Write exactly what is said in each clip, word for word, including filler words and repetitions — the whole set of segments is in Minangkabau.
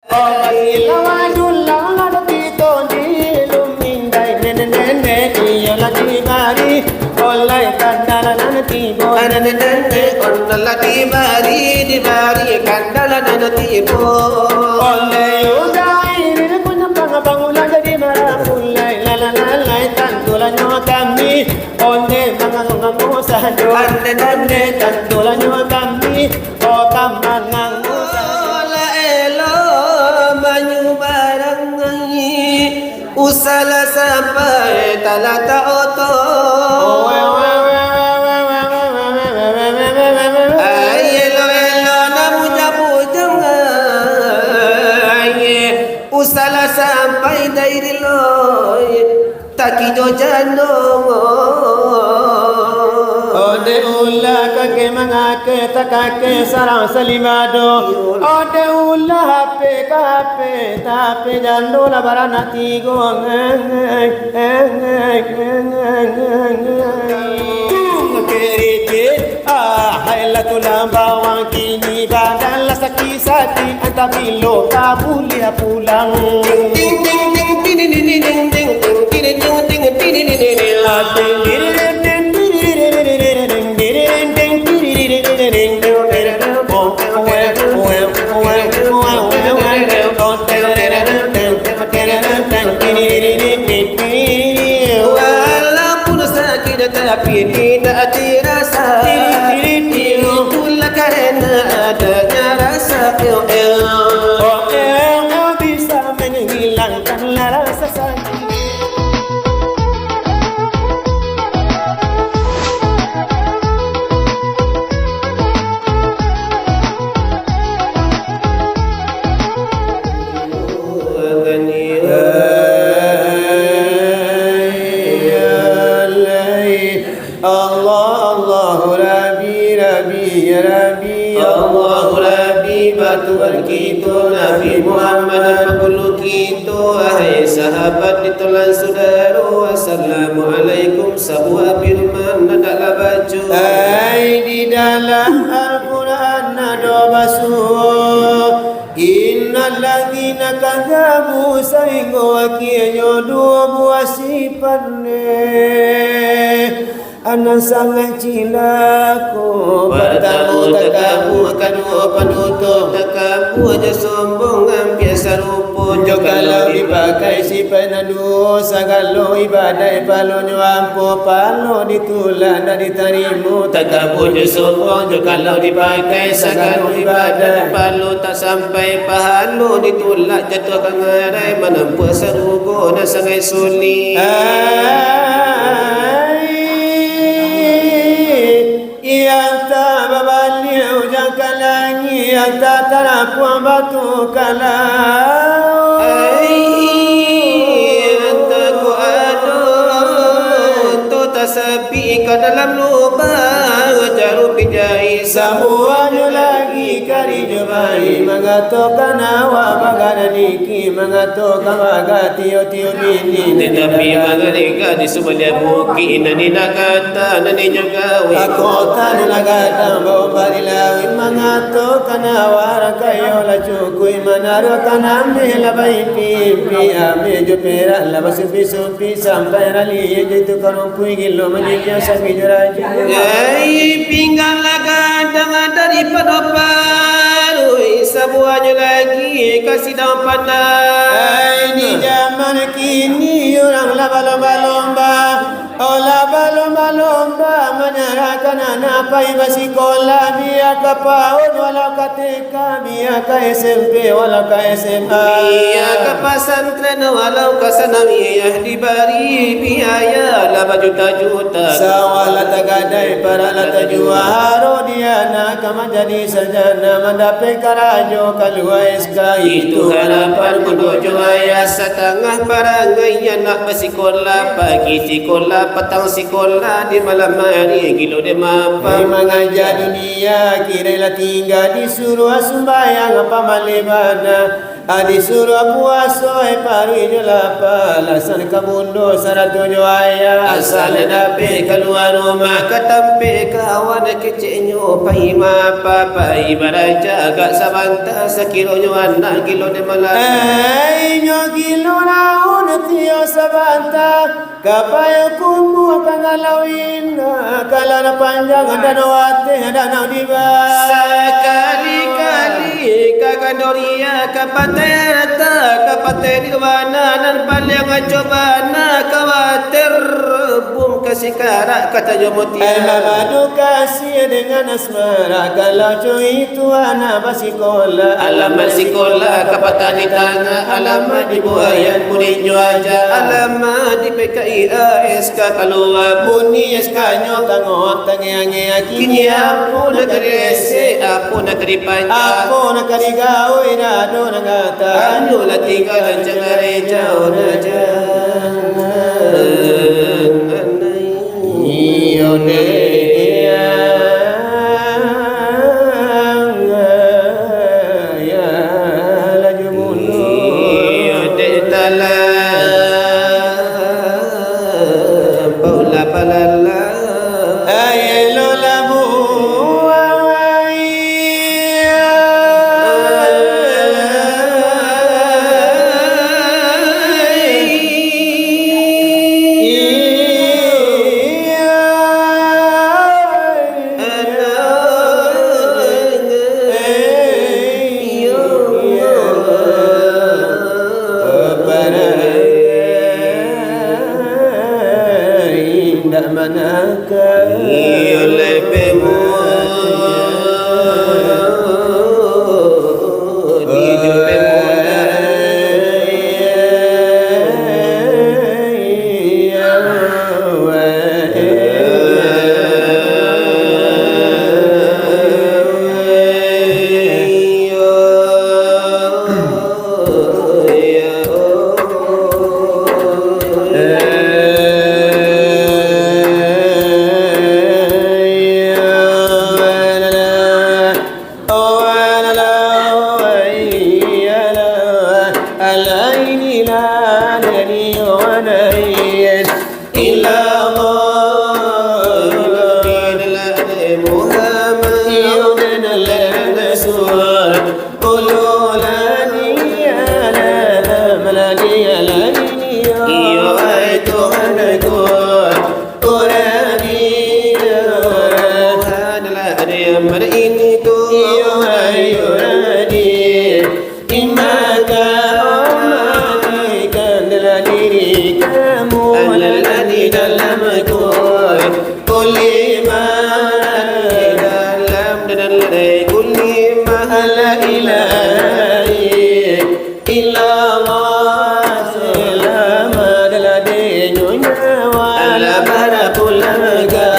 Ilawadullah, lah dapito di lumindai nenek-nenek, iyo lah dibari oleh kandalan tibo. Nenek-nenek, ondeh lah dibari, dibari kandalan tibo. Oleh Yudairi, punyo pangabang ulah jadi marah mulai, lalalai, tantulanyo kami. Onde mangango-ngango sajo. Onde, onde, tantulanyo kami, oh, ka mangango sajo. Lah elok manyubarangai, usahlah sampai talatak oto. Ai, elok-elok nak bujang-bujang, ai, usahlah sampai dari loi. Taki jo jando. Ode ulah kake mangake, takake sarang salibado. Ode ulah hape kape, tapi jando lah baranak tigo. Kerikik, ah, hai lah tulang bawang, kini badan lah sakik-sakik, antah bilo ka buliah pulang. Walaupun sakit tapi tidak dirasa, itulah karena adanya rasa L L. Oh, L L bisa menghilangkan rasa sakit. Allah, Allahu Rabbi, Rabbi, ya Rabbi, Allahu Rabbi, ba Tuhan kito, Nabi Muhammad, panggulu kito, wahai sahabat, ditulang sudaro, assalamualaikum, sabuah firman, nan daklah baco. Ai, di dalam Al-Quran ado basuo, innal ladzina kadzabu, sainggo akienyo duo buah sifat ne. Anak sangaik cilako. Partamo takabua, kaduo panutuik takabua, jo sombong ampia sarupo. Jo kalau dipakai sipaik nan duo, sagalo ibadaik pahalonyo ampo, pahalo ditulak ndak ditarimo. Takabua jo sombong, jo kalau dipakai sagalo ibadaik, pahalo tak sampai, pahalo ditulak jatuah ka ngarai, manampuah sarugo nan sangaik sulik. Ai, anta babaliak ujan ka langik, anta tarapuang batu ka lauik. Ai, anta ko ado, anta tasabik ka dalam lubang, jarum dijahik sabuahnyo lagi. Kari jo baik mangatokan awak bagadang dikik, mangatokan bagatio-tio bini. Tatapi bagadang di subaliak bukik, nan indak kata, nan inyo gawi. Kota nan lah gadang baombak di lauik, mangatokan awak rakayo lah cukuik, manaruahkan ameh lah baimpi-impi, ameh jo perak lah basupi-supi. Pi sampai rali, itu karumpuik gilo manjinjang sapi jo rajo. Ai, pinggang lah gadang daripado paruik, sabuahnyo lagi ka sidang pandai. Ai, di jaman kini urang lah balomba-lomba, oh, lah balomba-lomba manyarahkan anak pai basikolah, bia ka paud walau ka T K, bia ka S M P walau ka S M A. Bia ka pasantren walau ka sanawiyah, dibari biaya lah bajuta-juta. Sawah lah tagadai, parak lah tajua, haro di anak ka manjadi sarjana, mandapek karajo kalua S K. Itu harapan bundo jo ayah, satangah parangai anak basikolah, pagi sikolah, patang sikolah, di malam hari gilo dek mamak. Mangaja dunia, kiro lah tingga, disuruah sumbayang, apo maleh bana. Disuruah puaso, eh, paruik jo lapa, alasan ka bundo sarato jo ayah. Asa dapek kalua rumah, ka tampek kawan, keceknyo pai mapa, pai baraja agak sabanta, sakironyo anak gilo dek malah. Eh, inyo gilo naun tio sabanta. Ka payo kumuah pangalau indak, kalau nan panjang danau ateh danau di bawah. Sakali-kali ka kandoria, ka patai rata, ka patai di bana, nan paliang anco bana, ka water bum ka sikarak, ka tajo mutia. Ai mabadu kasih dengan Mara kalau cuy tu anak basikolah, alamat sikolah ka patani tangah, alamat di Buayan muridnyo aja, alamat di P K I A S K kalua, bunyi S K-nyo tangoak tangiang-ngiang, kini apo nak ka diresek, apo nak ka dipancang, apo nak ka digawai, dado nak gata, anu lah tingga rancang arejau raja. Iyo dek, iyo dek, talah paulah palalah. Ayo lo labuah. Indak manang. Iyo, lai pemuda, di jo pemuda. Iyo, ai Tuhanku, uranilah amar ini tu. Iyo, ai urani, imaka omanikan dalam diri kamu, alal di dalam ku. Kulima dalam dan lai kulima ala ilahi illallah. Selamat dalam denyo nyawa ala para pulangga.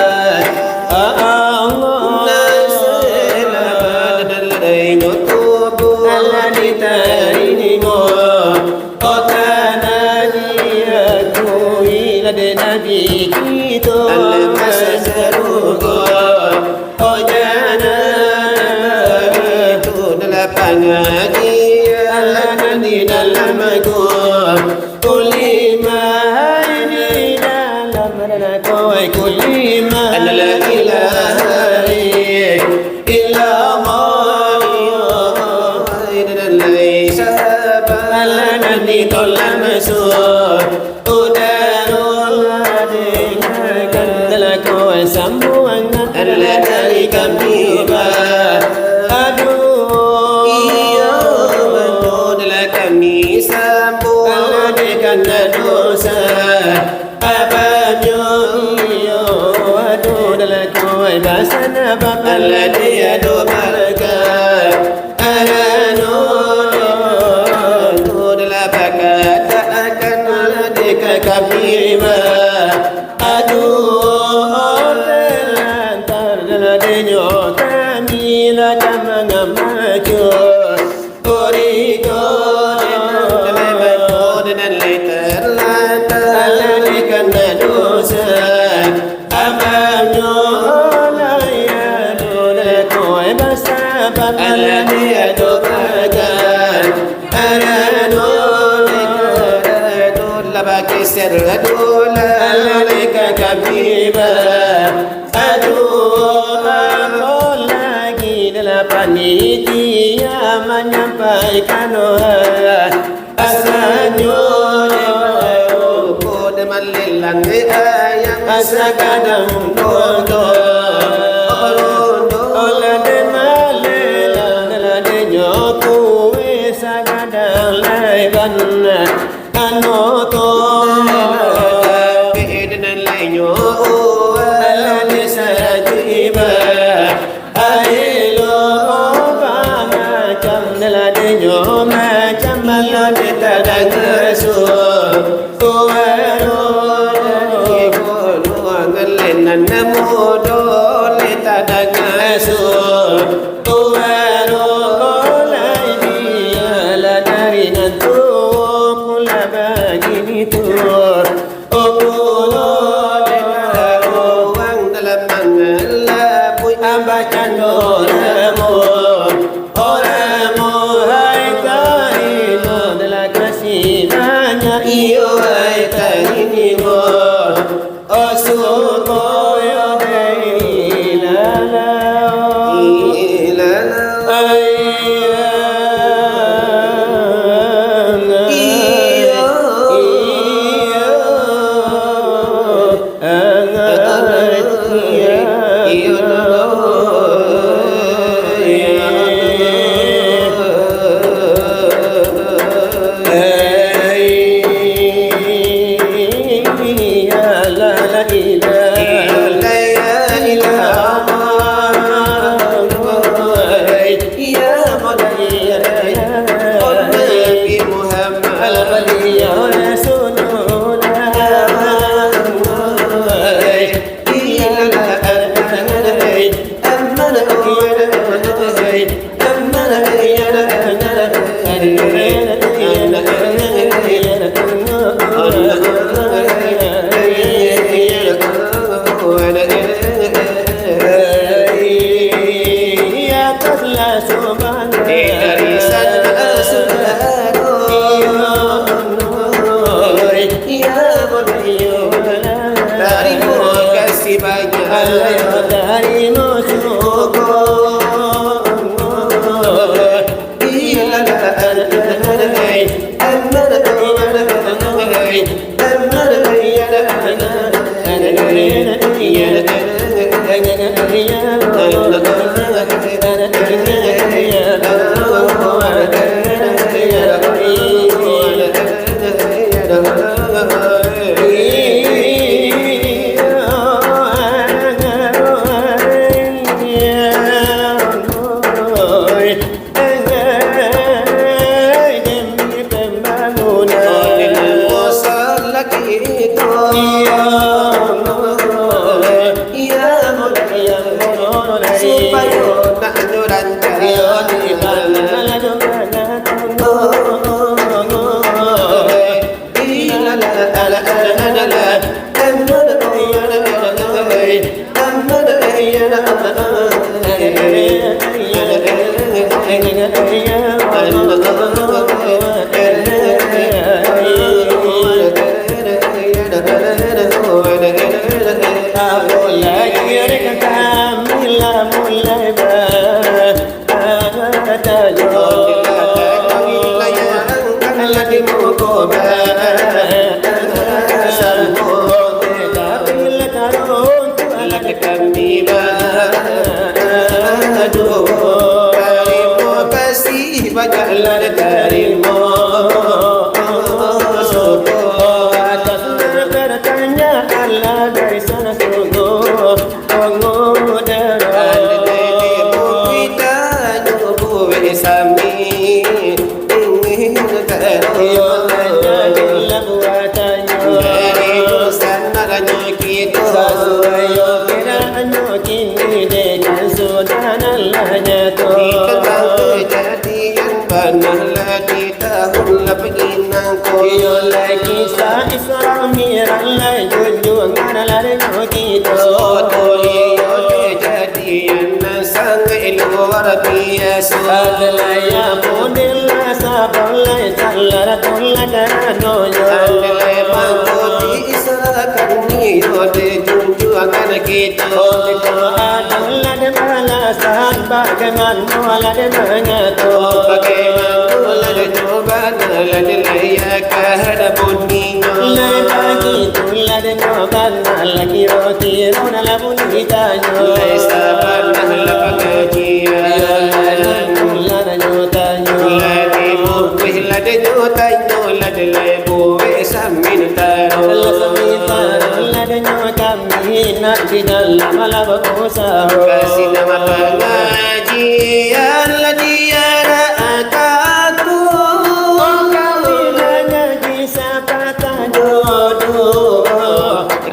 Ah, Allah. Selamat dalam denyo tubuh ala ditarimo. Kota nan diakui lah dek Nabi kito. Alam sasarugo. Ojana itu dalam pangajian. Alam nan di dalam gua. Kulima di dalam rana kawai kulima. An la ilaha illallah. Ai dan lai sabar. Ala nan ditolak masuk. Udarullah dengarkan lagu sambuangan. Ala dari kami ba. Aduh. Iyo, betul lah kami sambuang. Ala dikana dosa. Abahnya iyo, aduh, dalam kuai basana bapak. Alah dia doa baraka, arano, aduh, dalam bakata akan alah deka kami ba. Aduh, terlantar dalam denyo kami lah ka mangamaco. Koriko, nan lai terlantar, Geser dolah leka kabiba. Aduh, apo lagi dalam panitia manyampaikan, oh, asanyo, oh, de malelang ayam sagadang dodo. Olah de malelang, olah de nyo kue sagadang lai bana. Ano to, tapi nan lainyo, oh, alah disarajuiba. Aelo, oh, bamacam, nan lainyo macam, alah ditadanga su-, suaro. Golongan lenan mudo, ditadanga su-, Tuaro lai bialah dari nan tuo pula bagini tu. Oh, pulo dek urang dalam mangalabuik abah cando ramo. Orang mohai tarimo dalam kasih banyak, iyo hai tarimo. Oh, supayo dek ilalau. Ilalau. Ai, ai, ai, ai, ai, ai, ai, Tarimo kasih banyak. Tarimo syukur. Supayo nak nyo rancak. Tarimo kasih banyak lah tarimo. Syukur atas pertanyaan lah dari sana sungguh. Iyo, tanyo lah buatanyo. Sasuai yo kiranyo kini dek sudah nan lah nyato. Iyo lai kisah Isra Mi'raj lai junjuangan lah dek kito. Iyo kejadian nan sangaik luar Biaso. Adelai ya model sabalai salah tulah karanonyo. Adelai mangko diisrakan nio dek junjuangan kito. Oleh ko adolah dek balasan, bagaimano lah dek mangato. Bagaimano lah dek jawaban, lah dek layak ka hadapun inyo. Lai bagitulah dek jawaban, lah kiro-kiro dalam Lai sabananyo pangajian. Lah dibuek, lah dinyo tanyo, lah dilai buek samin taro. Kasi nama pangajian lah diarahkan tu. Kami mangaji sapatah jodoh.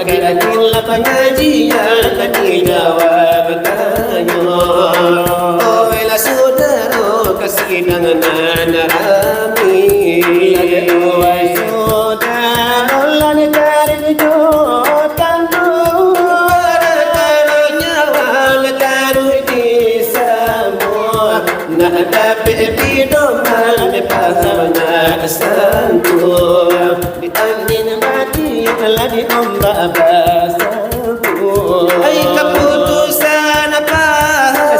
Karajo lah pangajian, lah dijawab tanyo. Oilah sudaro, ka sidang nan rami. Oih sudaro, lah ditarik jo tandu. Parkaro nyawa lah taruih di sambuang. Nak dapek pidoman, paham nak santuang. Di angin badai, lah di ombak basabuang. Ai kaputusan apa?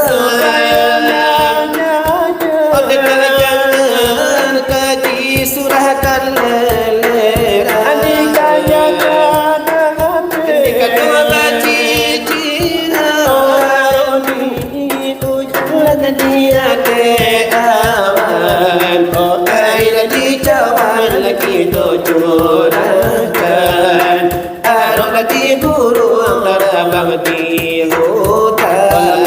Subayananya. Oke, jangan kaji surahkan lelera. Andai kaya kata Ketika dua bacicira, oh, aroni ujan di ateh awan, oh, aia di cawan kito curahkan, arok di buruang tarabang di hutan.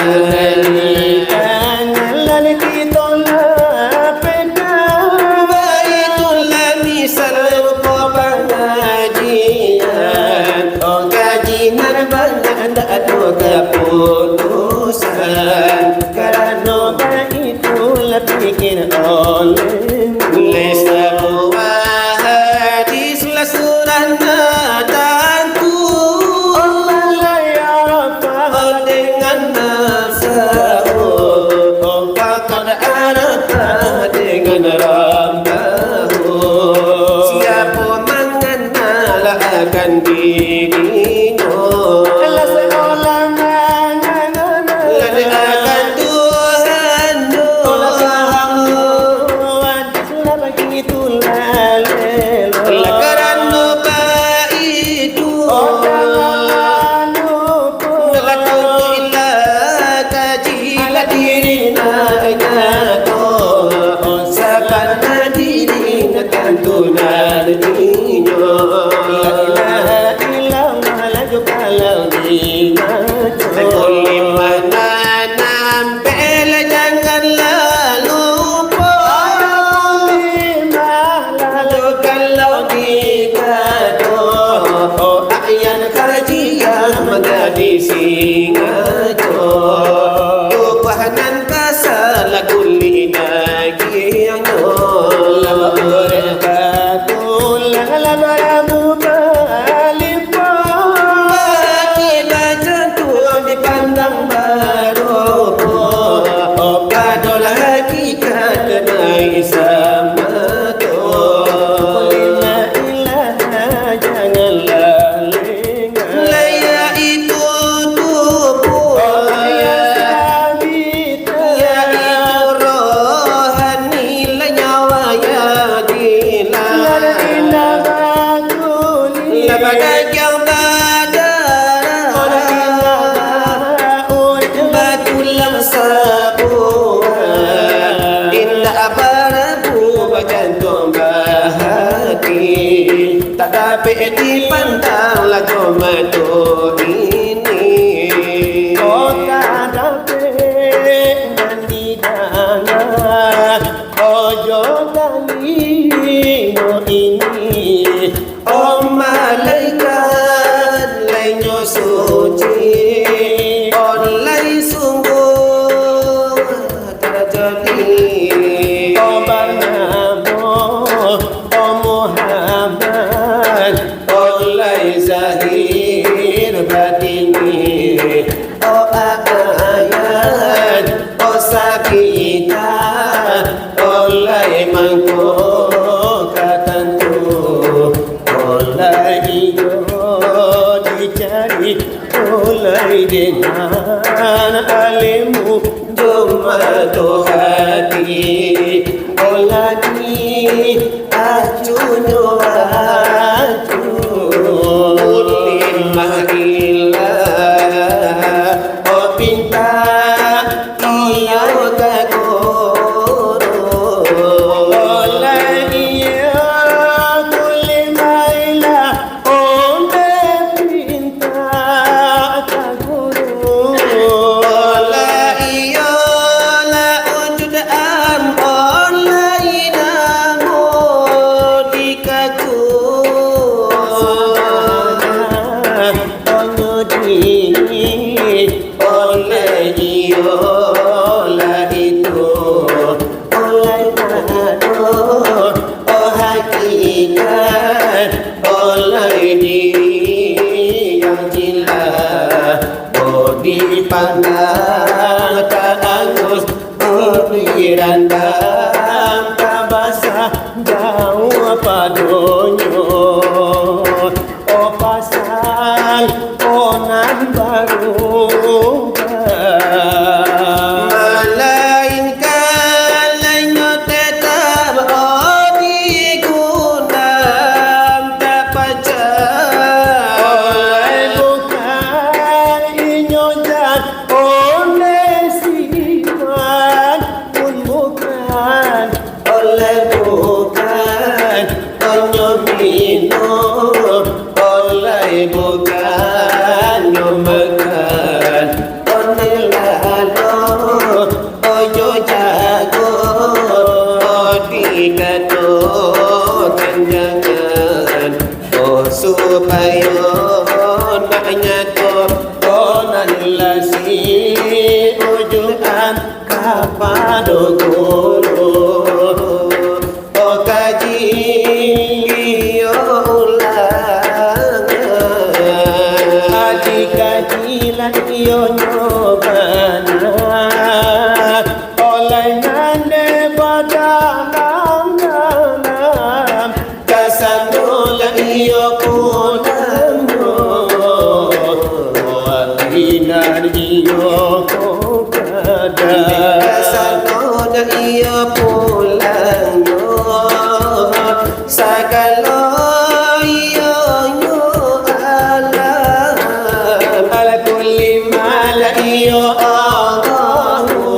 Tangan lah kito lapehkan. Baitulah misal rupo pangajian. Oh, kaji nan banyak ndak ado kaputusan. Karano baitu lah pikir oleh. Lai sabuah hadis lah surah nan tantu. Oh, lai Arafah dengan nan sahur. Oh, pakon Arafah dengan Rabbahu. Siapo manganal akan dirinyo. Lah seolah manganal. Lah akan Tuhannyo. Lah paham Tuhan. Lah bagitu lah lelo. Lah karano baitu. Oh, karano. Lah tantu ilah kaji lah diri nan nyato. Sabana diri nan tantu nan inyo. La ilaha illallah, laju kalau dibaco. Kulimah nan ampek, janganlah lupo. Laju kalau dibaco. Ayan kaji nan manjadi singaco. Upah nan basa lah kulik dagiangnyo. Lah baurek batu, lah, lah barabu balimpah. Baki bajantuang dipandang barupo. Padolah hakikat kanai samato. La ilaha, janganlah lengah. Lai itu tubuah. Yaitu rohani, lai nyawa ya gila. Lah badagiang badarah, batulang sabuah. Indak barabu bajantuang bahati. Tak dapek dipandang lah jo mato ini. Kok tak dapek nan didanga, oh, jo talingo ini. Oh, malaikat lai nyo suci, oh, lai sungguah tajadi. Oh, banamo, oh, Muhammad, oh, lai zahir batini. Oh, ayat, oh, sa- Acunyo acu, ulin mahilah, oh pinta iyo ka guru. Oleh iyo ulin mahilah, onde pinta ka guru. Oleh iyo lah ujudan, oleh namo dikaku. Oleh iyo lah itu, oleh namo, oh hakikat, oleh di yang jilah, oh dipandang ka angus, oh dirandam ka basah, jauah padonyo, oh pasal, oh nan barubah. Malainkan inyo tetap, oh di gunam tapacah. Oleh bukan inyo jan, oleh siman pun bukan. Oleh bukan inyo minum, oleh bukan inyo makan, oleh lalo, ojo jago, oh dikatokan jangan, oh supayo nak nyato, oh nan lah si ujudan kapado guru, oh kaji iyo ulang. Kaji-kaji lah iyo nyo bana, oleh nan dek badalam-dalam. Kasano lah iyo pulangnyo, waktu nan iyo ko kada. Kasano lah iyo pulangnyo, sagalo iyo nyo alam. Ala kulli ma lah iyo Allahu,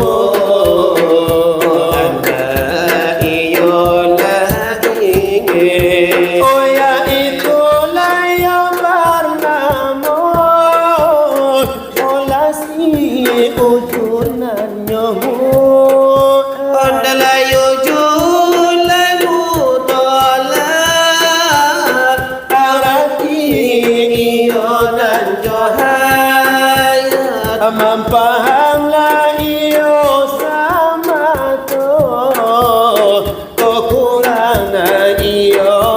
anda iyo lah ingin. Oh, yaitu lah iyo barnamo, oh lah si ujunan nyo mudah. Onda lah iyo ujunan mudah lah. Arati iyo nan jo hayat, mampaham lah iyo samato, kakurangan iyo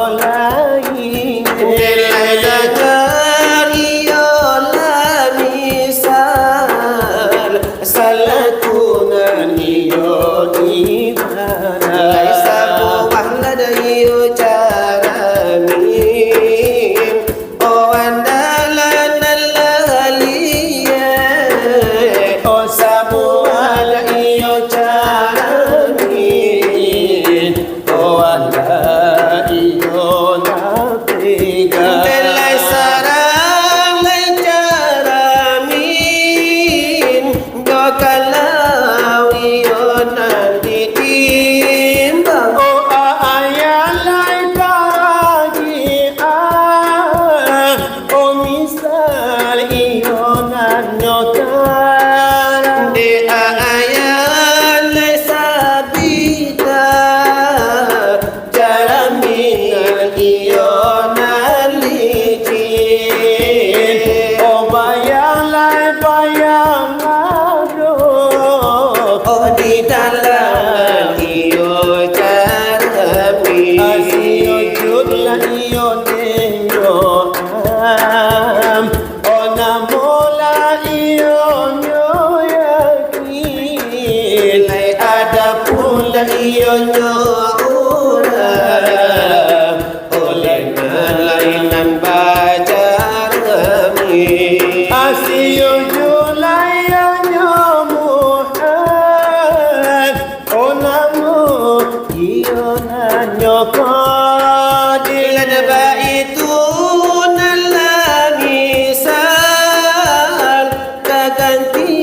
Baitu nan lah misal, ka ganti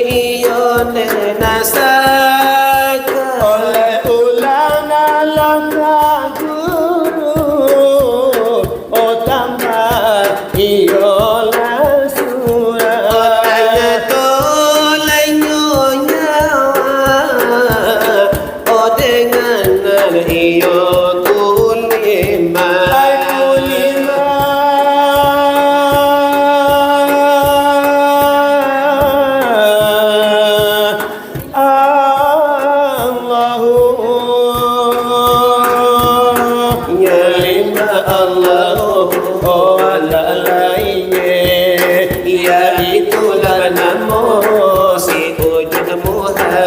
iyo nan asal. Oleh ulama langkah guru, oh tambah iyo lah surah. Oh tanyato lai nyo nyawa, oh dengan nan iyo kulimah. Ai kulimah. Allahu, nyalimah Allahu, oh alah lainye, yaitu lah namo si Wujud Muha.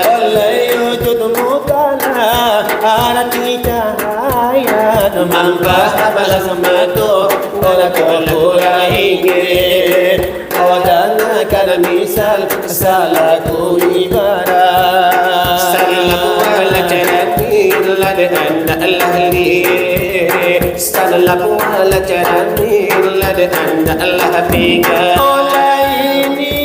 Oleh Wujud Muha lah arati cahaya, mambahas balas mato, ora kok kurang inggih. Kau dangakan misal salaku ibarat. Salaku ala carani lah dek andak lah lih. Salaku ala carani lah dek andak lah tiga. Oleh ini.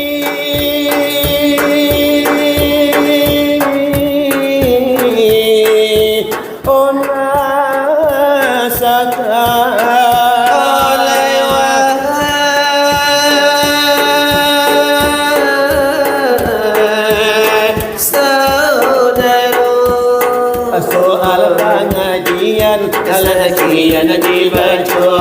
Ona saka. Oleh wahai saudaro. Soal pangajian, sakian dibaco,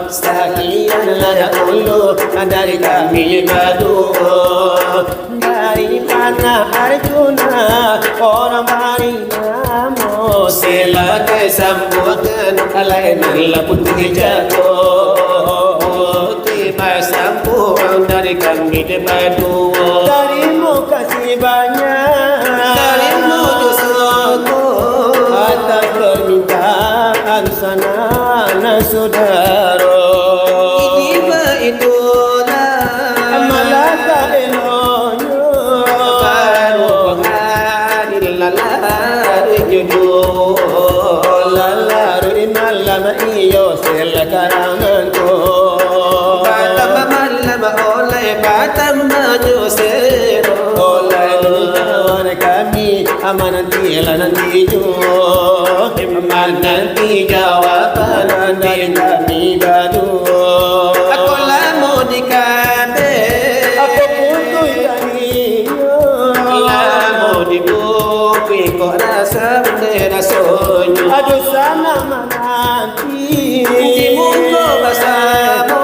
sakian lah dahulu dari kami baduo. Dari panah Arjuna, orang bari namo. Silakan sambuakan, alai nan lah putuih jako. Tiba sambuang dari kami di baduo. Tarimo kasih banyak. Tarimo jo syukur. Atas permintaan sanak nan sudaro. Ini baitulah. Malaka eloknyo. Baru hari lalaruiknyo juo. Lalaruik malam iyo sakarangan ko. Batambah malam oleh batambahnyo sero. Oleh luar kami, aman nanti lah nanti juo. Mananti jawaban dari kami baduo. Ako lamo di kabeh. Ako putuih tadinyo. Lamo di bukik kok rasa bendera sonyo. Aduh, sanak mananti. Di muko basamo.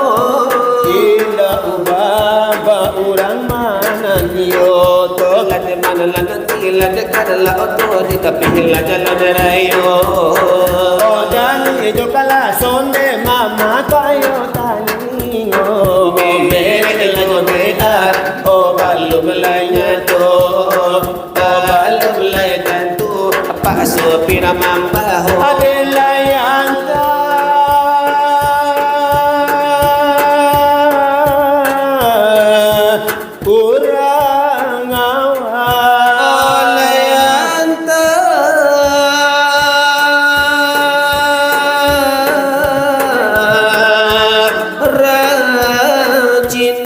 Indak ubah ba urang mananti oto. Lah di mano lah nanti. Lah dekat lah oto di tapi lah jalan rayo. Oh, dan ijo kalah sonde mama kayo talingo. Memberi lah jo benar, oh, balum lai nyato. Oh, balum lai tantu, apa supir mambaho. Ade lai anta. Urang awak. Oleh anta rajin.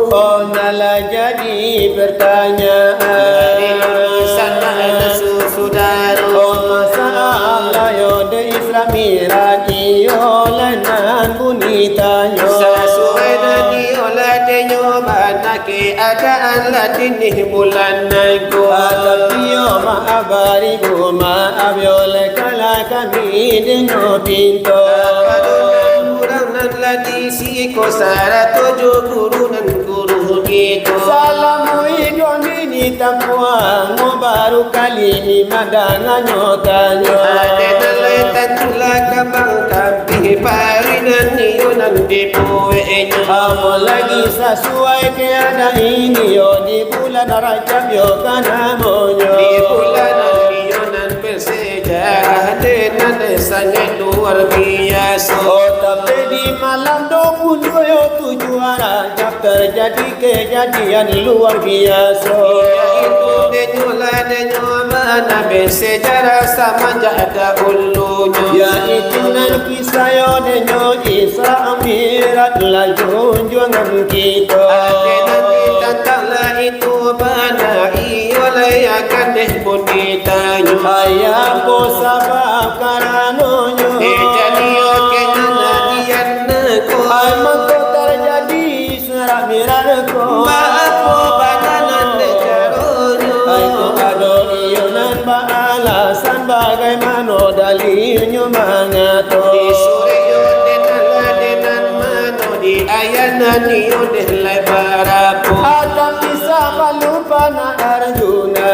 Oh, nalah jadi pertanyaan. Dari lulusan ada susudaro. Oh, masalah yo de Islam Mi'raj iyo lah nan bunyi tanyo. Sasuai nan iyo lah denyo bana keadaan lah dinih bulan nan ko. Tapi yo maaf baribu maaf yo leh kalah kami denyo pinto. Kalau nan kurang nan lah di siko sarato jo guru nan guru kito. Salamu iduik ni tampuang, baru kali ni mandanganyo tanyo. Ade nan lai tantu lah kabang tapi pari nan iyo nan dibueknyo. Apo lagi sasuai keadaan ini yo di bulan Rajab yo ka namonyo. Di bulan nan iyo nan bersejarah, ade nan sangat luar biaso. Oh, tapi di malam dua puluh dua yo tujuh Rajab terjadi kejadian luar biaso. Yaitu denyo lah denyo manambe sejarah samanjak dahulu. Yaitu nan kisah yo denyo Isra Mi'raj lah junjuangan kito. Ade nan ditantang lah itu bana, iyo lai akan deh pun ditanyo. Ai apo sabab karanonyo? Eh, jadi oke nan dian nako. Ai mangko tarjadi Isra Mi'raj ko. Baapo bana nan dek caronyo? Ai ko ado iyo nan baalasan, bagaimano dalilnyo mangato? Disuruah iyo dek nan lah dek nan mano, diayanan iyo dek lai barapo. Atap bisa balupa na Arjuna,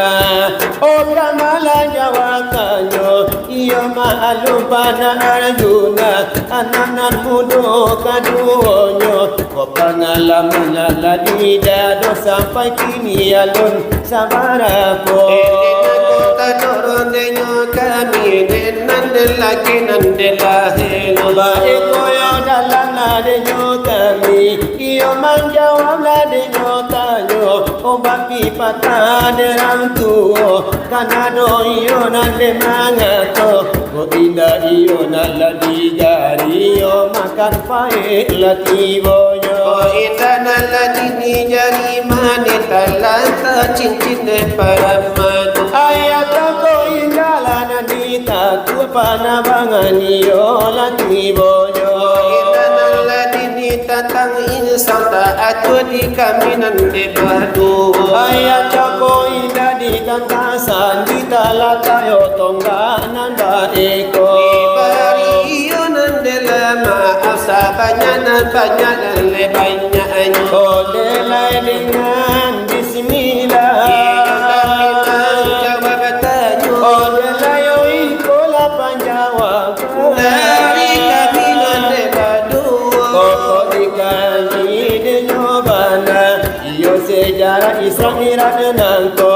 oh ka malah jawab tanyo. Iyo maklum bana Arjuna, anak nan mudo kaduonyo. Ko pangalaman nan lah diidado sampai kini alun sabarapo. Eh, dek nan kota doron denyo kami, dek nan dek laki nan dek lahenyo. Baiko yo dalam lah denyo kami, iyo manjawab lah denyo tanyo. Ombak pipatah derang tuo, kan ado iyo nan dek mangato, kok indak iyo nan lah digari, iyo makan paek lah tibonyo. Kok indak nan lah dini jari manih, talah tacincin dek paramato. Ayah toko indak lah nan ditakuak, panabangan iyo lah tibonyo. Kok indak nan lah dini tantang insan, tak acuah di kami nan dek baduo. Ayah cako indak ditantang sandi, talatak yo tonggak nan baiko. Dibari iyo nan dek lah maaf, sabanyak nan banyak nan lai banyaknyo. Oh, dek lai dengan bismillah. Iyo kami manjawab tanyo. Oh, dek lai yo iko lah panjawab. Dari kami nan dek baduo. Pokok dikaji denyo bana, iyo sejarah Isra Mi'raj nangko.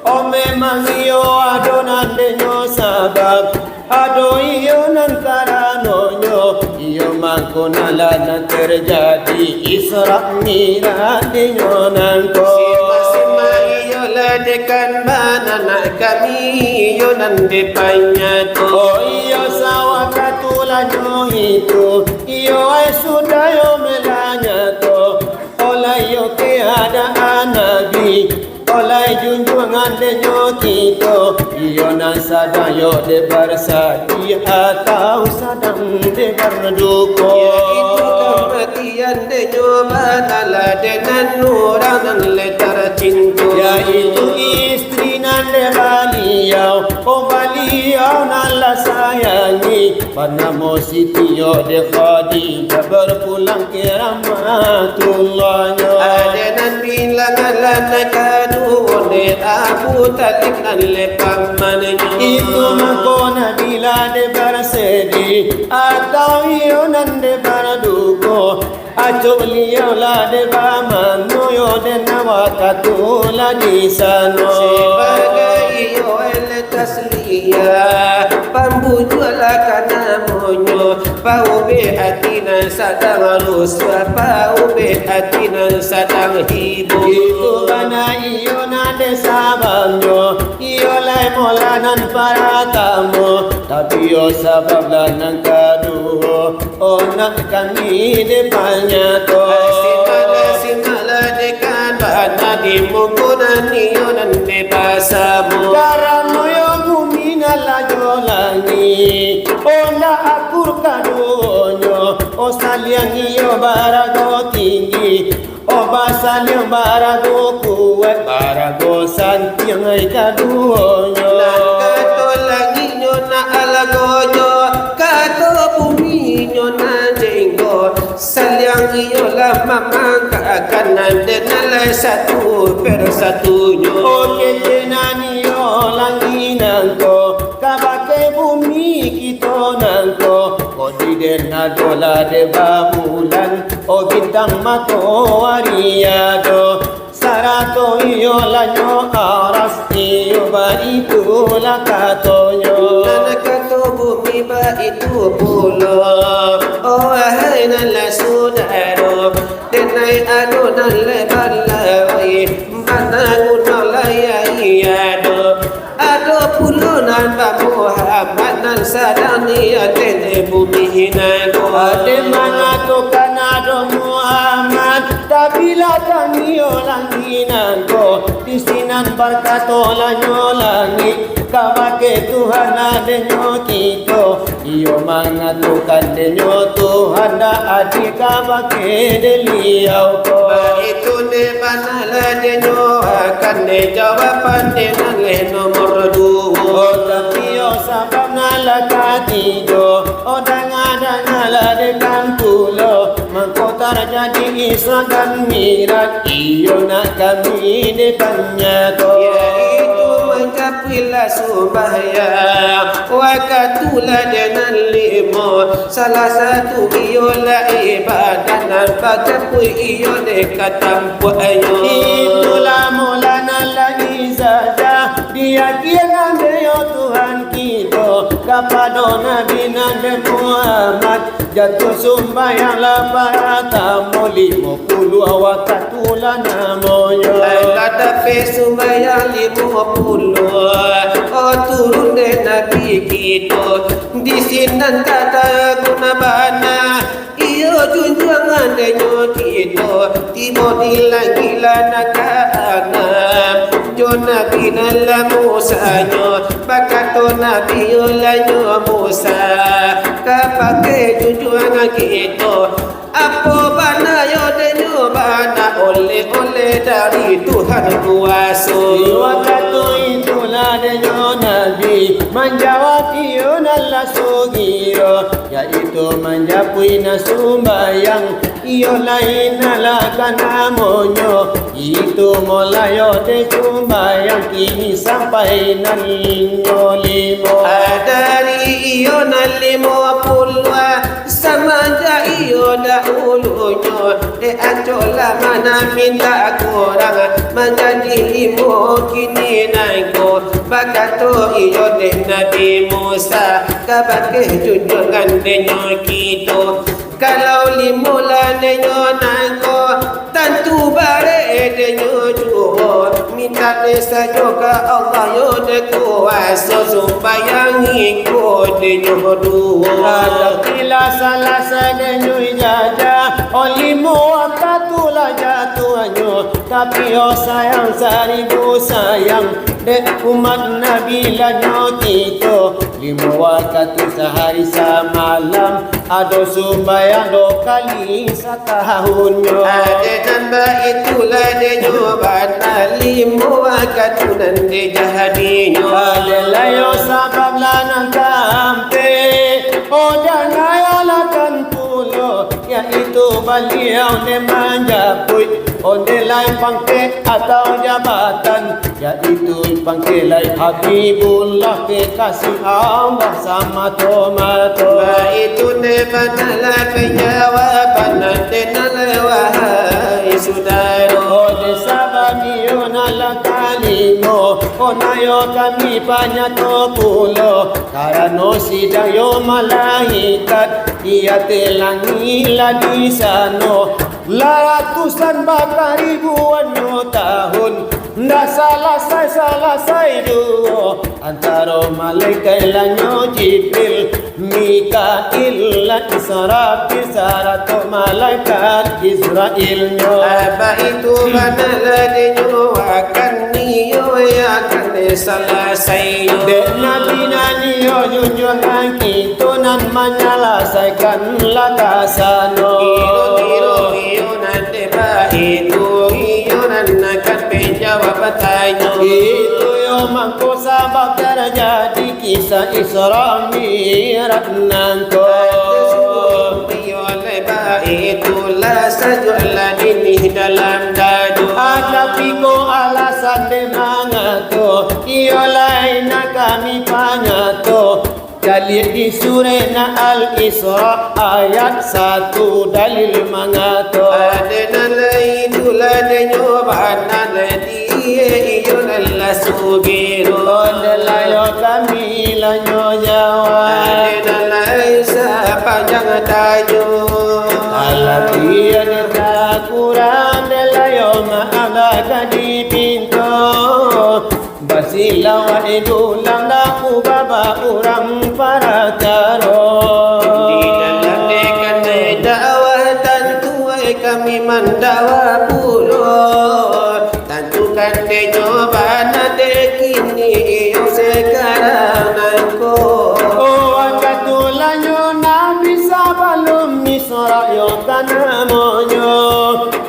Oh, memang iyo ado nan denyo sabab, ado iyo nan karanonyo, iyo mangko nan lah nan terjadi Isra Mi'raj denyo nangko. Simak-simak iyo lah dekan bana nak kami, iyo nan dek panyato. Oh, iyo sawakatu lah nyo itu, iyo ai sudah yo melanyato. Olai yo keadaan Nabi, olai junjuangan denyo kito, iyo nan sadang yo dek barsadi atau sadang dek barduko. Yaitu kamatian denyo bana lah dek nan urang nan lai tarcinto. Yaitu istri nan dek baliau, oh baliau nan lah sayangi, banamo Siti yo dek Khadijah, berpulang ke rahmatullahnyo. Ade nan bilang alah nan kaduo dek Abu Thalib nan lai pamannyo. Itu mangko Nabi lah dek barsedi, atau iyo nan dek barduko. Acok liau lah dek bamano yo dek nan wakatu lah di sano. Sabagai iyo elek tasliyah, pambujuak lah ka namonyo, paubek ati nan sadang rusuah, paubek ati nan sadang hibur. Itu bana iyo nan dek sababnyo, iyo lai molah nan paratamo, tapi yo sabab lah nan kaduo. Oh, nak kami dek panyato. Simaklah, simaklah dekan bana di muko nan iyo nan dek basamo. Karano yo bumi nan lah jo langik, oh, ndak akur kaduonyo. Oh, saliang iyo barago tinggi, oh, basaliang barago kuaik, barago santiang ai kaduonyo. Nan kato langiknyo nan alagonyo, kato buminyo nan jenggot. Saliang iyo lah mamangkakkan nan dek nan lai satu persatunyo. Oke, nan iyo langik nangko, kabake bumi kito nangko, kok di den ado lah dek babulan, oh, bintang matoari ado. Sarato iyo lah nyo aras, iyo baitu lah katonyo. Nan kato bumi baitu pulo, oh, wahai nan lah sudaro, denai ado nan lai balawai, bana guno lai ado. Ado pulo nan bamuhammad, nan sadang di ateh bumi nan ko. Ade mangatokan ado Muhammad, tapi lah tanio langik nan ko. Di sinan barkatolah nyo langik, kabake Tuhan adenyo kito. Iyo mangatokan denyo Tuhan ndak adil kabake Baliau ko. Baitu nde bana lah denyo akan dek jawaban dek nan leh nomor duo. Oh, tapi yo sabab nan lah katigo, oh, danga-dangalah dek kan pulo, mangko tarjadi Isra dan Mi'raj, iyo nak kami ditanya ko. Yaitu mancapuilah sumbayang, wakatu lah dek nan limo, salah satu iyolah ibadah nan bacapui iyo dek ka tampuaknyo. Itulah mula nan lah ijazah, diyakinkan dek yo Tuhan kito, kapado Nabi nan dek Muhammad, jatuah sumbayang lah paratamo, limo puluah wakatu lah namonyo. Lah dapek sumbayang limo puluah, oh, turun dek Nabi kito, di sinan tatagun bana, iyo junjuangan denyo kito, tibo di langik lah nan kaanam, jo Nabi nan lah Musanyo, bakato Nabi yo lah nyo Musa, kabake junjuangan kito, apo bana yo denyo bana oleh-oleh dari Tuhan kuaso. Di wakatu itulah denyo Nabi manjawab iyo nan lah sugiro, yaitu manjapuik nan sumbayang, iyo lai nan lah ka namonyo, itu mulayo dek sumbayang kini sampai nan nyo limo. Dari iyo nan limo puluah, samanjak iyo dahulunyo, dek acok lah mana mintak kurang, manjadi limo kini nan ko. Bakato iyo dek Nabi Musa, kabake junjuangan denyo kito, kalau limo lah denyo nan ko, tantu barek denyo juo. Mintak dek sajo ka Allah yo dek kuaso, sumbayang iko denyo duo. Tapi lah salasai denyo ijazah, oh, limo wakatu lah jatuahnyo, tapi oh sayang saribu sayang, dek umat Nabi lah nyo kito, limo wakatu sahari samalam, ado sumbayang duo kali satahunnyo. Ade nan baitu lah denyo bana, limo wakatu nan dek jadinyo. Ade lai yo sabab lah nan kaampek, oh, danga yo lah kan pulo, yaitu Baliau nan manjapuik, oh, ndak lai pangkek atau jabatan, yaitu pangkek lai Habibullah, kekasih Allah samato-mato. Baitu nde bana lah penjawaban nan den nan lai, wahai sudaro. Oleh sabab iyo nan lah kalimo, oh, nan yo kami panyato pulo, karano sidang yo malaikat di ateh langik lah di sano. Lah ratusan bahkan ribuannyo tahun, ndak salasai-salasai juo. Antaro malaikat lah nyo Jibril, Mikail, Israfil, sarato malaikat Izrailnyo. Baitu bana lah dinyo akan niyo akan salasai. Dek Nabi nan iyo junjuangan kito nan manyalasaikan lah ka sano. Kiro-kiro iyo nan dek baitu, iyo nan akan menjawab tanyo. Itu yo mangko sabab tarjadi kisah Isra Mi'raj nangko. Iyo lai baitu lah sajo lah dini dalam dado. Ah, tapi ko alasan dek mangato, iyo lai nan kami pangato. Caliak di surah na Al-Isra ayat satu dalil mangato. Ade nan lai tu lah denyo bana lai di iyo nan lah sugiro. Onde layo kami lah nyo jawab. Ade nan lai sapanjang tanyo. Alah tiada kurang, dek layo maaf lah ka dipinto. Basilawat dulang dah ubah ba urang para Kini iyo sakarang nangko. Oh, wakatu lanyo Nabi sabalun Isra yo ka namonyo.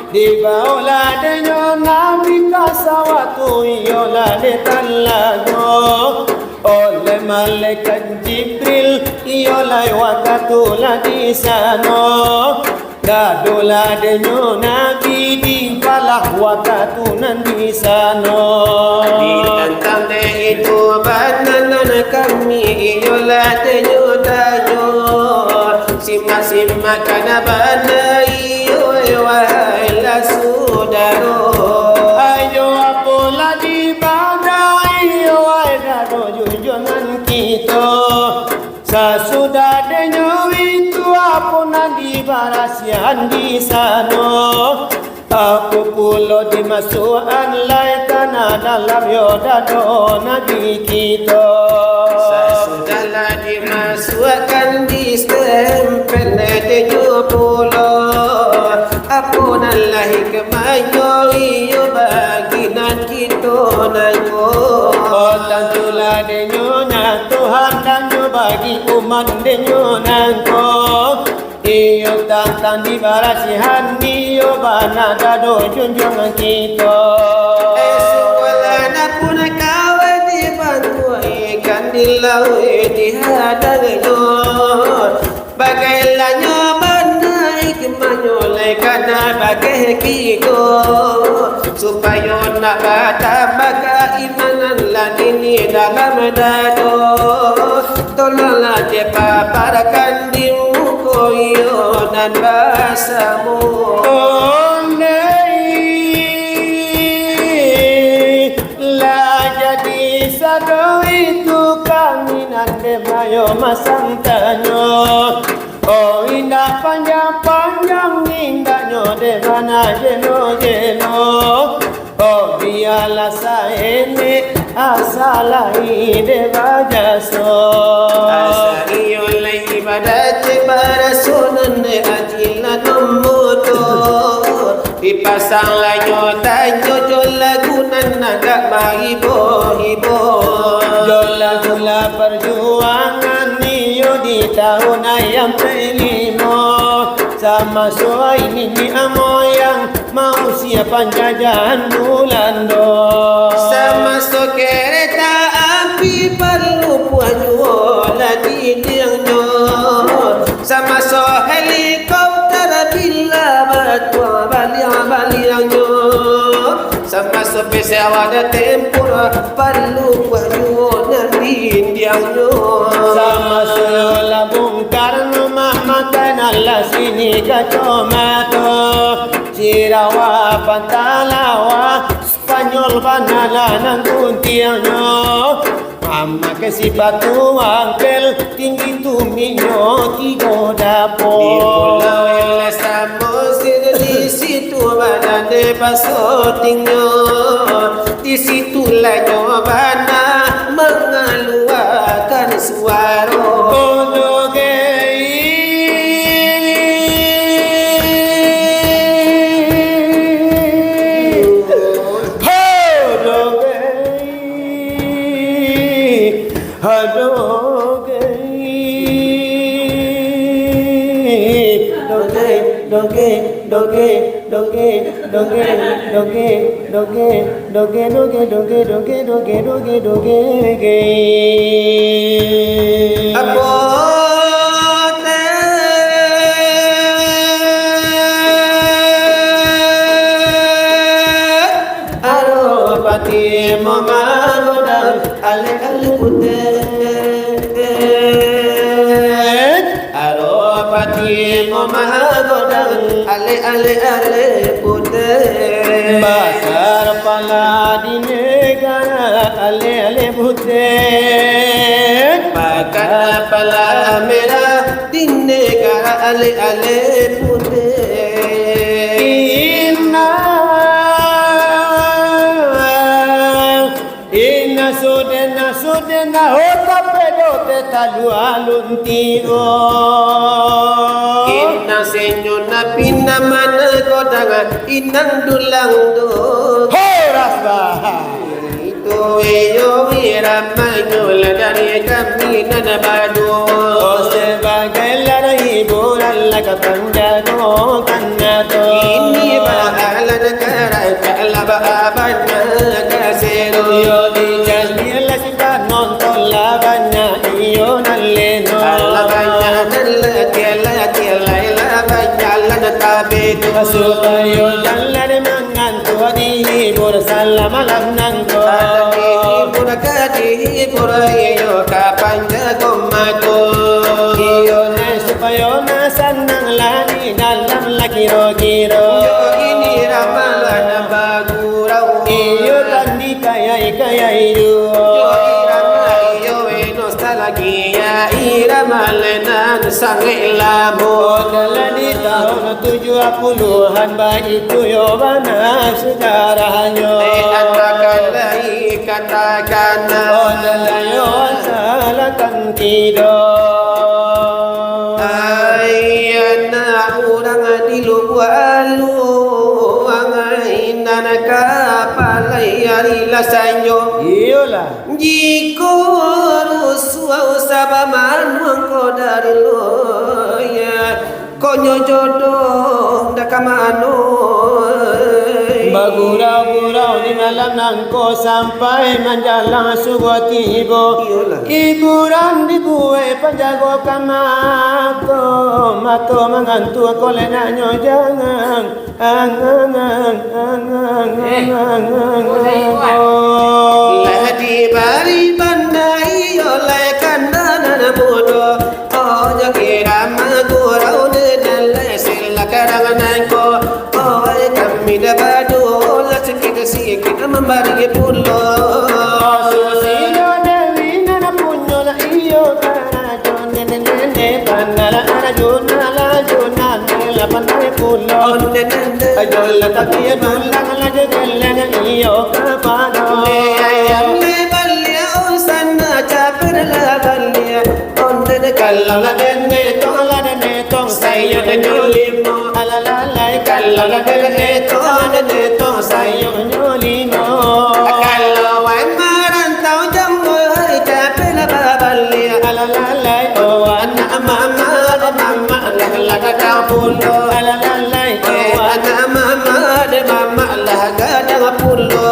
Dibaolah denyo Nabi ka sawah tu, iyolah di talago. Oleh malaikat Jibril, iyo lai wakatu lah di sano. Dadolah denyo Nabi di palah wakatu nan di sano. Ditantang dek itu bana nan kami, iyolah denyo tanyo. Simak-simak kana bana iyo, wahailah sudaro. Ayo, apo lah di bana iyo, wahai dado junjuangan kito. Sasudah denyo itu, apo nan dibarasiahan di sano? Apo pulo dimasuakan lai kana dalam yo dado Nabi kito? Sasudah lah dimasuakan, distempel denyo pulo. Apo nan lah hikmahnyo iyo bagi nan kito nangko? Oh, tantulah denyo nan Tuhan danyo bagi umat denyo nangko. Iyo tantang dibarasiahan iyo bana dado junjuangan kito. Esualan pun kawan dibantuakan di lauik di hadangnyo. Bagailanyo bana hikmahnyo lai kana bakeh kito, supayo nak batambah kaimanan lah dini dalam dado. Tolonglah dipaparkan di muko iyo nan basamo. Ondeh. Lah jadi sado itu kami nan dek bayo masang tanyo. Oh, indak panjang-panjang indaknyo dek bana jelo-jelo. Oh, bialah saenek asa lai dek bajaso. Asa iyo lai ibadat dek baraso nan dek aji lah nomor tu. Dipasang lanyo tanyo jo lagu nan agak bahibo-hibo. Jo lagu lah parjuangan iyo di tahun ayam pelimo. Samaso ai niniak moyang mausia panjajahan Bulando. Samaso kereta api parlu puah juo lah dindiangnyo. Samaso helikopter bila batuang baliang-baliangnyo. Samaso pesawat tempur parlu puah juo nan dindiangnyo. Samaso lah Bung Karno mamakai nan lah sini kacomato, sirawa pantalawa, Spanyol bana lah nan guntiangnyo. Mamakai sipatu angkel, tinggi tumihnyo tigo dapo. Di Pulau Samosir, di situ bana dek basotingnyo. Di situ lah nyo bana mangaluakan suaro. Odoge. Odoge. Adoge. Doge, doge, doge, doge, doge, doge, doge, doge, doge, doge, doge, doge, doge, doge, doge, doge. Apo teh? Aro pati mo magodang, alek-alek putih. Aro pati mo magodang, alek-alek, alek putih. Bakar pala di negara, alek-alek putih. Bakar pala merah di negara, alek-alek putih. Inang. Inang sudena, sudena, ho tapedo te talu alun tibo. Inang senyum na pina mana godang, inang dulang do. Horas bah. Itu Iyo, iramanyo lah dari kami nan baduo. Oh, sabagai lah hiburan lah ka panjagokan nyato. Ini baalan karajo lah baaban kasero. Iyo, di jamilah si panonton lah banyak iyo nan leno. Alah banyak nan latiah-latiah, lai lah banyak lah nan tabedo. Supayo jan lah di mangan Tuhan dihibur salah malam nangko. Ka dihibur, ka dihibur, iyo ka panjago mato. Iyo, nah, supayo nah sanang lah di dalam lah kiro-kiro. Iyo, ini ramalan bagurau. Iyo, tandi kayai-kayai juo. Iyo, irama, iyo, eno salagi, ya, irama lenan sangaik lamo. Dalam di tahun tujuah puluahan, baitu yo bana sejarahnyo. Eh, antakan lai katakan. Oh, dalam yo salakan tido. Ai, anak urang di Lubuak Aluang, ai, nan ka palai ari lah sanyo. Iyolah. Jikok rusuah usah bamanuang ko dari lo, ya. Kok nyo jodoh ndak ka mano, eh. Bagurau-gurau di malam nangko sampai manjalang subuah tibo. Iyolah. Hiburan dibuek panjago ka mato, mato mangantuang ko lai nak nyo jangan. Ang, ang, ang, ang, ang, ang, ang, ang, ang, ang, ang. Lah dibari bana iyo lai kanda nan mudo. Oh, jo kiro magurau dedan lai sila karang nangko. Oh, kami dah baduo lah sikit-sikit mambari pulo. Susi jo Dewi nan punyo lah iyo karajo. Nene-nene, pandai lah arajo, nalajo, nane lah pandai pulo. Onde nende. Ajo lah tapi dulang lah jo geleng, iyo kapado. Onde ayam le balia, on sana capek lah balia. Onde ne kalau lah dende tong, lah dende tong, sayo denyo limo. Alalalai, kalau lah dende tong, dende tong, sayo nyo limo. Kalau wan marantau jauah, capek lah babalia. Alalalai, oh anak mama, oh mama, lah, lah gadang pulo. Alalalai, oh anak mama, dek mama, lah gadang pulo.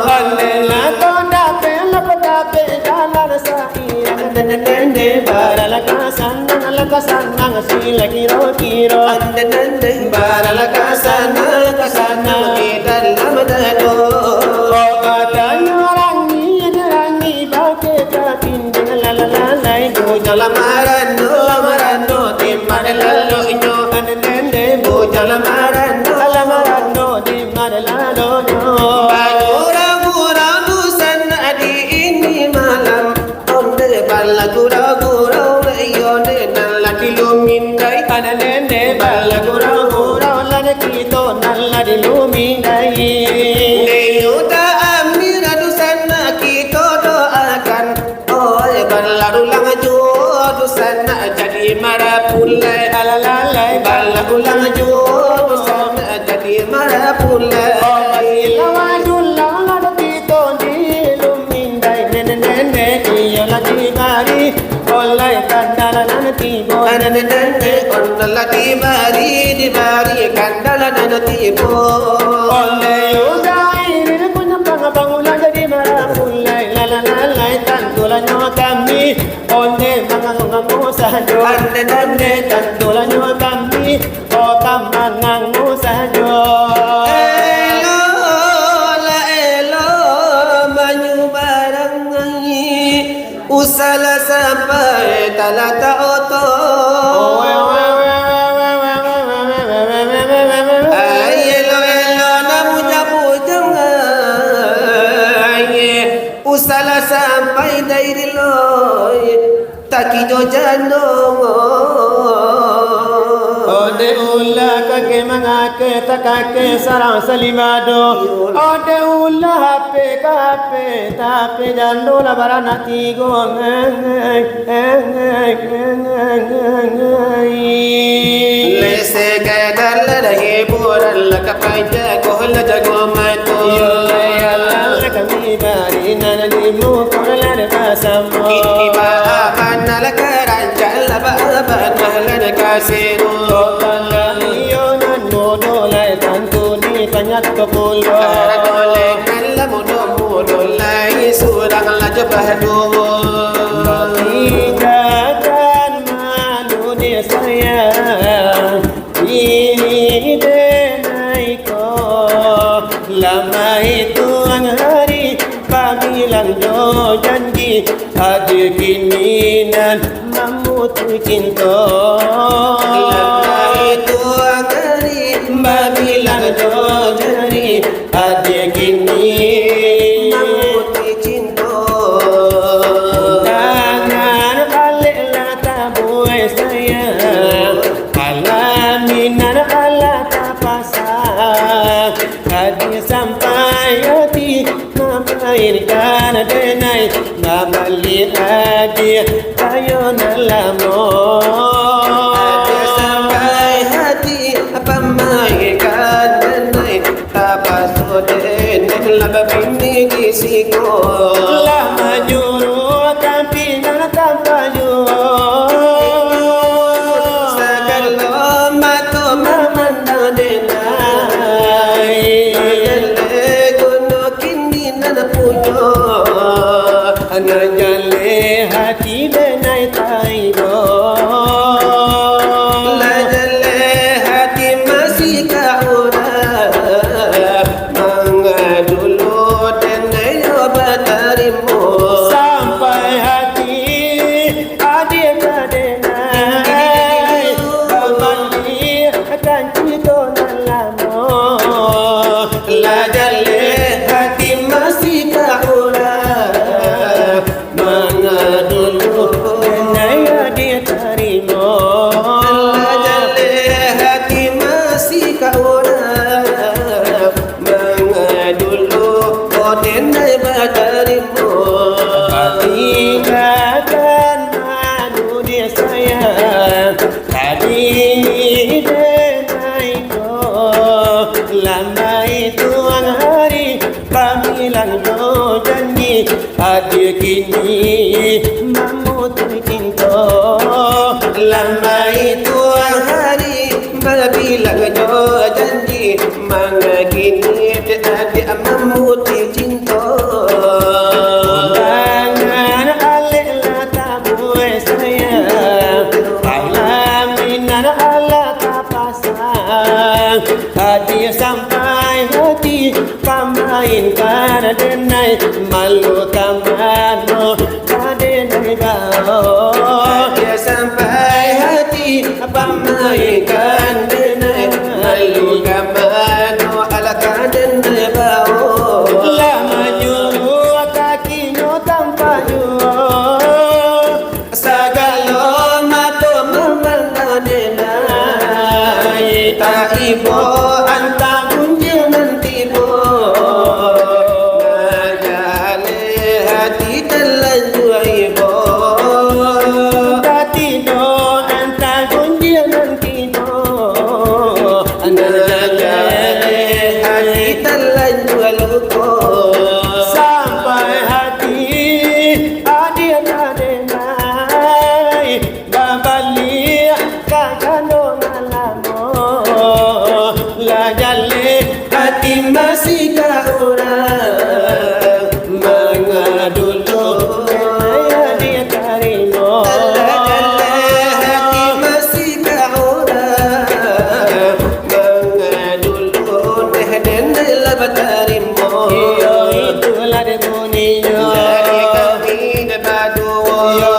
Alah, lah tong dapek, lah ko dapek, dalam sa- Dende, dende, baralaka sanang, alaka sanang, sila kiro-kiro. Dende, dende, baralaka sanang, alaka sanang, di dalam dado. Oh, katanyo rangi, rangi, bakeh ka dinding, lalalalai. Bujang lah marano, marano, di ma lalonyo. Dende, dende, bujang lah marano, lah marano, di ma lalonyo. Bagurau-gurau dusan di ini malam. Onde balagu ragu-ragu, iyo de nan lah dilumindai. Anak nene balagu ragu-ragu, lah de kito nan lah dilumindai. Deyu ta amira dusan nak kito doakan. Oi, balarulang juo dusan nak jadi marapulai. Alalalai, balarulang juo dusan nak jadi marapulai. Oi, lawan dulang lah de kito dilumindai. Nene-nene iyo lah dibari, oleh kandala nan tibo. Nene-nene, ondeh lah dibari, dibari kandala nan tibo. Ondeh Yuda ini punyo pangabang ulah jadi marapulai. Lalalalai, tantulah nyo kami, ondeh mangango-ngango sajo. Ondeh, ondeh, tantulah nyo kami, oh, ka mangango sajo. Elo lah, elo manyubarang, usah lah sampai talatak oto. Ai, elo, elo, nak bujang-bujang, ai, usah lah sampai dairi loi. Taki jo jando. Ondeh ulah kakek mangakeh, takakeh sarang salibado. Ondeh ulah hapeh ka hapeh, tapeh jando lah baranak tigo. Lai sakadar lah hiburan, lah ka panjago, lah jago mato. Iyo, lai alah lah kami bari. Rancak lah ba-, ba-, nan lah dikasih dulu. Iyo nan mudo lai tantu dipanyat ko pulo. Arato lai nan lah mudo-mudo lai surang lah jo baduo. Tindakan manusia sayang. Ih, denai ko, lamai tuang hari, babilang jo janji, adia kini nan mamutuih cinto. Lamai tuang hari, babilang jo janji, adia kini mamutuih cinto. Tangan alek lah tabuai sayang. Alaminan alah tapasa, hati sampai hati mamainkan denai, mambali hadiah kayo nan lamo. Hati sampai hati pamainkan denai, tapaso denai lah babini di siko. Lah manyuruh tapi nan tampayuah. Sagalo mato mamandang denai. Jaleh gunung kini nan punyo. Nan jaleh hati denai taibo. Lah jaleh hati masih ka urang. Manga dulu denai yo batarimo. Sampai hati adia ka denai, bamandi kanci ko nan lamo. Lah jaleh hati masih ka urang. Manga dulu denai yo ditarimo. Lah jaleh hati masih ka urang. Manga dulu, oh, denai batarimo. Patinggakan manusia sayang. Tadi denai ko, lamai tuang hari, babilang jo janji, adia kini mamutuih cinto. Lamai tuang hari, babilang jo janji, manga kini adia mamutuih cinto. Tangan alek lah tabuai sayang, alaminan alah tapasang, hati sampai hati pamainkan denai, malu ka mano ka denai bao. Hati sampai hati pamainkan denai, malu ka mano alah ka denai bao. Lah manyuruh kaki nyo tampayuah. Sagalo mato mamandang denai, taibo antah gunjiang nan tibo. Nah, jaleh hati talanjua ibo. Tatino antah gunjiang nan tibo. Nah, jaleh hati talanjua luko. Sampai hati adia ka denai, babaliak ka jando nan lamo. Lah jaleh hati masih ka urang, manga dulu denai yo ditarimo. Lah jaleh hati masih ka urang, manga dulu denai lah batarimo. Iyo, itulah dek buninyo. Dari kami dek baduo. Iyo,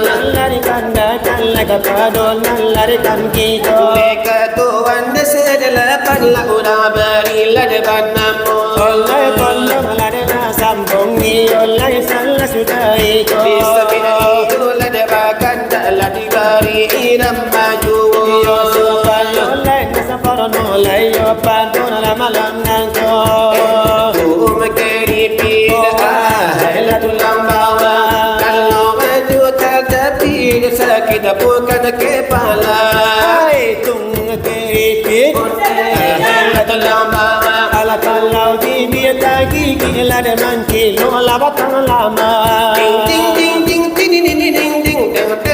nan lah dikandakan lah kapado nan lah dikan kito. Dek Tuhan dek sadalapan lah urang bari lah dek banamo. Oleh kondom lah dek lah sambung, iyo lah salah sudah iko. Di sabina iyo lah dek bakandak lah dibari irama juo. Iyo, supayo lai sampurno lai yo pado dalam malam nangko. Tum keripik, ah, hai lah tulang bawang. Kalau maju tatapi sakit bukan kepala. Hai tung keripik, hai lah tulang bawang. Alah kalau bibia tagigik lah dek mancilok lah batang lama. Ding, ding, ding, ding, ding, ding, ding, ding, ding, ding, ding.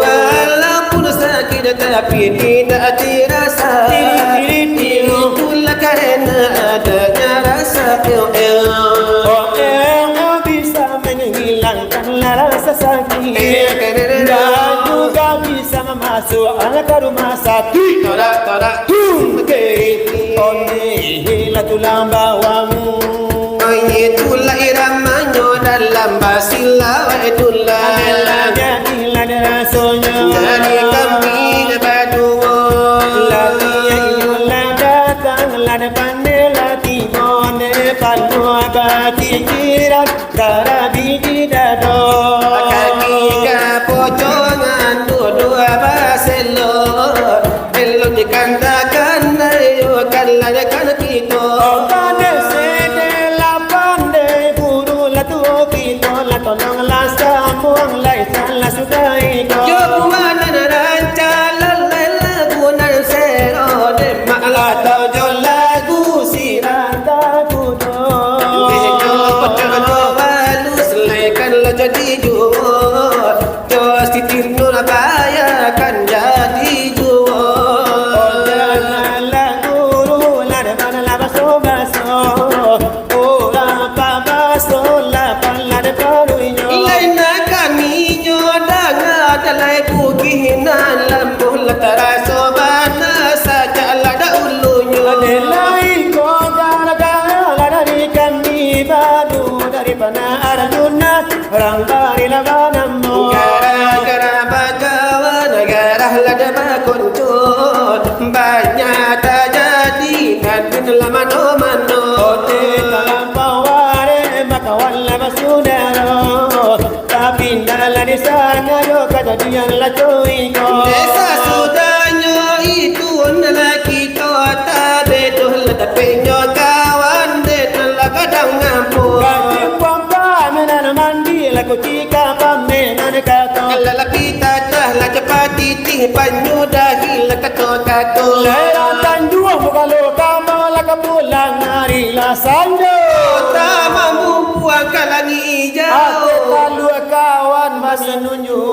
Walaupun sakit tapi tidak dirasa. Itulah karena adanya rasa. Oh, eh, bisa menghilangkan rasa sakit. Dan juga bisa masuk anak ke rumah sakit. Torak, torak. Oke. Oke, lah tulang bawamu. Itulah iramanyo dalam basilau itulah. Adalah jadilah rasonyo. Dari kami baduo. Lah datang, lah pandai, lah tibo, ne panuah bapikiran. Karabi di dado. Kaki ka pocongan, duduak baselo. Elok dikantakan, ayo kanladakan kito. Pandai sede lah pandai, guru lah tuo kito, lah tolong lah sambuang, lah isan lah sudah iko. Yo buah nan rancak, lalai lagu nan sero, demak lah tau jo lagu sirang takuto. Bejo, bejo, balu, selaikan lah jadi juo. Jos titir Nurabaya kan jadi juo. Janganlah guru, lah depan lah baso-baso. Urang pabaso lah pala depan inyo. Lain kaminyo danga dalai bugih nan lambuah lah taraso bana sajak lah dahulunyo. Adelai ko gara-gara lah dari kami baru dari Bana Arjuna, urang bari lah banamo. Gara-gara bagawan, garah lah dah bakoncon, banyak tajadi nan lah mano-mano. Ote talampau bareh, bakawan lah basudaro. Tapi ndak lah disangajo kajadian lah co iko. Desa sudahnyo itu ndak lah kito tabedoh lah, tapi nyo kawan dek lah gadang ngampuang. Kacimpuang pamenan mandi lah kucika pamenan kato. Lalapi tatah lah capat titih panyudahi lah kato-kato. Lerang tanjuang mukalo kama lah kapulang ari lah sanjo. Kota mamumpuang ka langik ijau. Ate talua kawan maminunyo.